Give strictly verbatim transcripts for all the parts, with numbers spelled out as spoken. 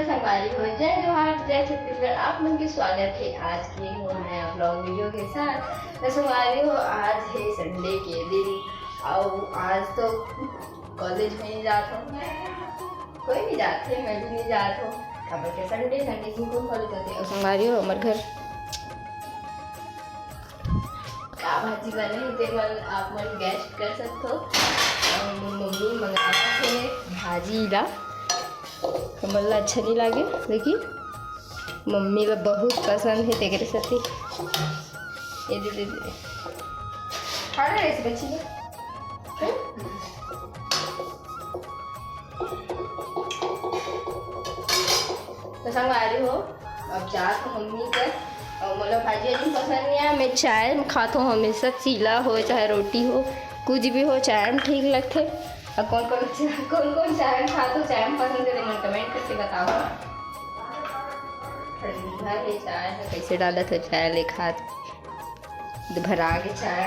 संगवारी हो, जय जोहार, जय छत्तीसगढ़। आप मन के स्वागत हे आज के मोर नया vlog video के साथ। तो संगवारी हो, आज हे Sunday के दिन, अउ आज तो college में नहीं जात हूँ, कोई नहीं जात हे, मैं भी नहीं जात हूँ। काबर के Sunday, Sunday जिनको follow करते। अउ संगवारी हो, हमर घर का भाजी बने हे, ते मन आप मन guess कर सकथो। अउ मम्मी मंगावत हे भाजी ला, हमन ला अच्छा नहीं लागे, लेकिन मम्मी ला बहुत पसंद हे, तेकरे सेती। ये दे, दे, दे। खा ले इसे बच्ची को। हम्म? तो संगवारी हो, अब जात हो मम्मी कर, अउ मोला भाजी अजिन पसंद नहीं आय। मैं चाय में खात हो हमेशा, चीला हो चाहे रोटी हो, कुछ भी हो, चाय में ठीक लगथे। अउ कौन कौन कौन कौन चाय में खात हो, चाय में पसंद हे, तो मन comment करके बताओ। ठंडा हे चाय ह, कैसे डालत हो चाय ले खात, भरा के चाय।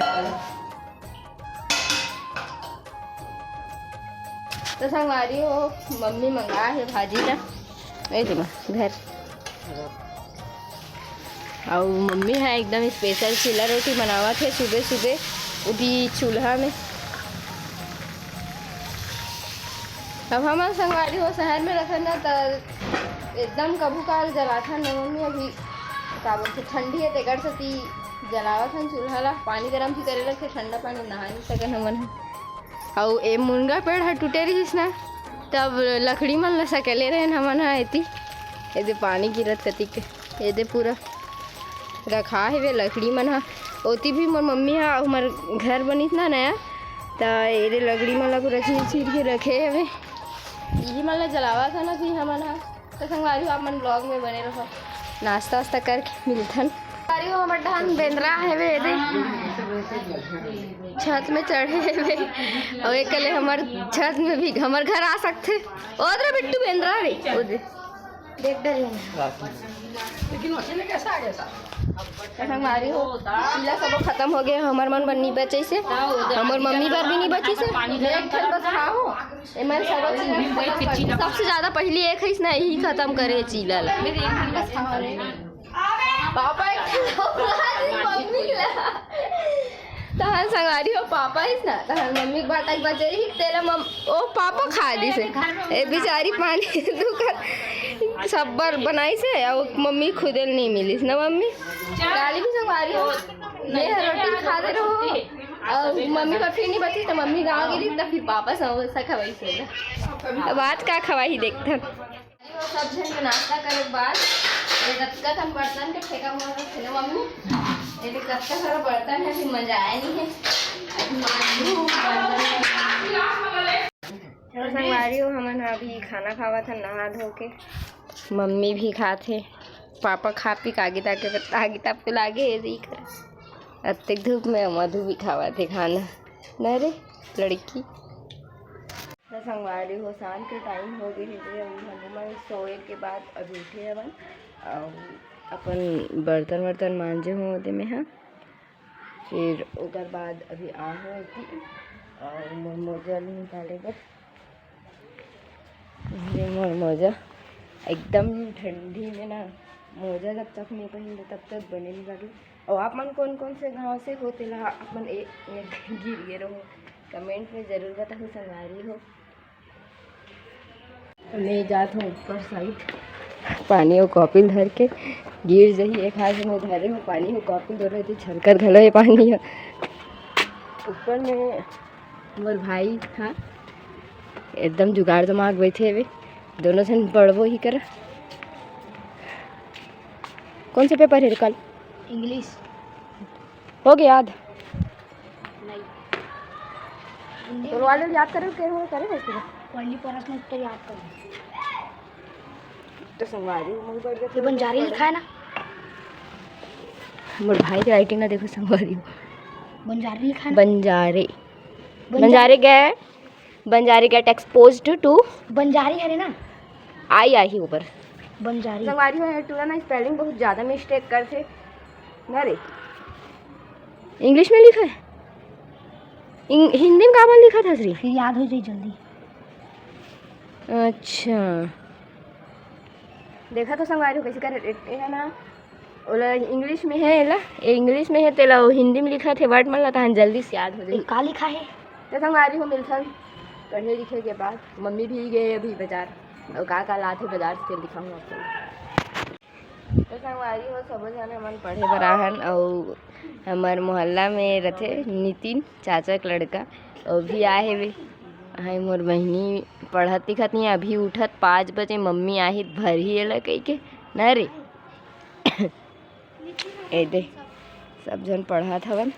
तो संगवारी हो, मम्मी मंगा हे भाजी ला, ए दे माँ, घर। अउ मम्मी ह एकदम special चीला रोटी बनावत हे सुबह सुबह, वो भी चूल्हा में। अब हमन संगवारी हो शहर में रथन ना, त एकदम कभू काल जलाथन ना मम्मी। अभी का बोलथे, ठंडी हे तेकर सेती जलावत हन चूल्हा ला, पानी गरम भी करे लगथे, ठंडा पानी नहा नहीं सकन हमन ह। अउ ए मुनगा पेड़ ह टूटे रहिस ना, तब लकड़ी मन ल सकेले रहेन हमन ह एती। एदे पानी गिरत कतिक, एदे पूरा रखा हेवे लकड़ी मन ह। ओती भी मोर मम्मी ह, हमर घर बनिस ना नया, त एदे लकड़ी मन ल पूरा चीर चीर के रखे हेवे। इही मन ल जलावत हन अभी हमन ह। तो संगवारी हो, आप मन vlog में बने रहो, नाश्ता वास्ता करके मिलथन। संगवारी हो, हमर डहन बेंदरा हेवे, एदे छत में चढ़े हेवे, अउ एक ले हमर छत में भी, हमर घर आ सकथे। ओ दे रे बिट्टू, बेंदरा रे, ओ दे। देख डरे। लेकिन वैसे में कैसा आ गया साहब? तो संगवारी हो, चीला सबो खत्म हो गए, हमर मन बर नहीं बचे से, हमर मम्मी बर भी नहीं बचे से। एक ठन बस खाओ। एमन सब चीज खत्म कर दे। सबसे ज्यादा पहली एक है ना, यही खत्म करे चीला ला। पापा एक ठन मम्मी ला। तहन संगवारी हो पापा इस ना, तहन मम्मी के बाटा के बचे रही, तेला मम-, ओ पापा खा दिस हे। ए बेचारी पानी दुखत सब बर बनाइस हे, अउ मम्मी खुदे ल नहीं मिलिस ना मम्मी। काली भी संगवारी हो, मैं हर रोटी खा दे रहो। अउ मम्मी का फिर नहीं बची, तो मम्मी गाँव गेली, तो फिर पापा समोसा खवाइस हे। अब आज का खवाही देखथन। वो सब झन के नाश्ता करे के बाद ये कतका कन बर्तन के ठेका मोर रखे ना मम्मी। ये कतका सारा बर्तन है, फिर मजा आया नहीं है। अभी मांजू बर्तन। तो संगवारी हो, हमन ह अभी खाना खावत हन नहा धो के। मम्मी भी खात हे, पापा खा पी के आगे ताके, आगे ताप के लागे हे, देख। अतेक धूप में मधु भी खावत हे खाना। ना रे लड़की। तो संगवारी हो, शाम के टाइम हो गए हे, अभी हमन सोए के बाद अभी उठे हवन। अउ अपन बर्तन वर्तन मांजे हो ओदे में हा। फिर ओकर बाद अभी आ हो एती अउ मोर मोजा ल निकाले बर। ये मोर मोजा एकदम ठंडी में ना, मोजा जब तक नहीं पहनते तब तक बने नहीं लगे। और आप मन कौन कौन से गांव से हो, तेला आप मन ए, ए, गिर गे रहो, कमेंट में जरूर बताओ संगवारी हो। मैं जात हूँ ऊपर साइड, पानी अउ कॉपी धर के गिर जही। एक हाथ में धरे हो पानी अउ कॉपी, दोनों एती छलकत घलो हे पानी ह। ऊपर में मोर भाई, हाँ, एकदम जुगाड़ दिमाग बैठे हवे, दोनों झन पढ़बो ही कर। कौन सा पेपर है कल? इंग्लिश। हो गया याद? नहीं। तो वाले याद करे के हो, करे हो इसको? पहली प्रश्न उत्तर याद करो। तो संगवारी हो, मुझे बढ़ गया ये बंजारी लिखा है ना? मोर भाई के राइटिंग ना देखो संगवारी हो। बंजारी लिखा है ना? बंजारे। बंजारे। बंजारे गए, बंजारे get exposed to। बंजारी हरे ना? आई, आई ही ऊपर। बंजारी। संगवारी हो, ये टूरा ना स्पेलिंग बहुत ज़्यादा मिस्टेक करथे ना रे। इंग्लिश में लिखा है? इंग-, हिंदी में काबर लिखा था श्री? फिर याद हो जाए जल्दी। अच्छा। देखा तो संगवारी हो कैसे करे, ए- एला ना, ओला इंग्लिश में है, एला, ए इंग्लिश में है, तेला वो हिंदी में लिखा थे वर्ड मन ला, तहन जल्दी से याद हो जाई। का लिखा है? तो संगवारी हो मिलथन पढ़े लिखे के बाद। मम्मी भी गए अभी बाजार, और का का लाथे बाजार से, फिर दिखाऊँ आपको। तो संगवारी हो, सबो झन हमन पढ़े बर आहन, अउ हमर मोहल्ला में रथे नितिन, चाचा के लड़का, वो भी आए हेवे। हाय, मोर बहिनी पढ़त लिखत नहीं, अभी उठत पाँच बजे, मम्मी आही त भरही एला कहिके, ना रे? ए दे, सब झन पढ़त हवन।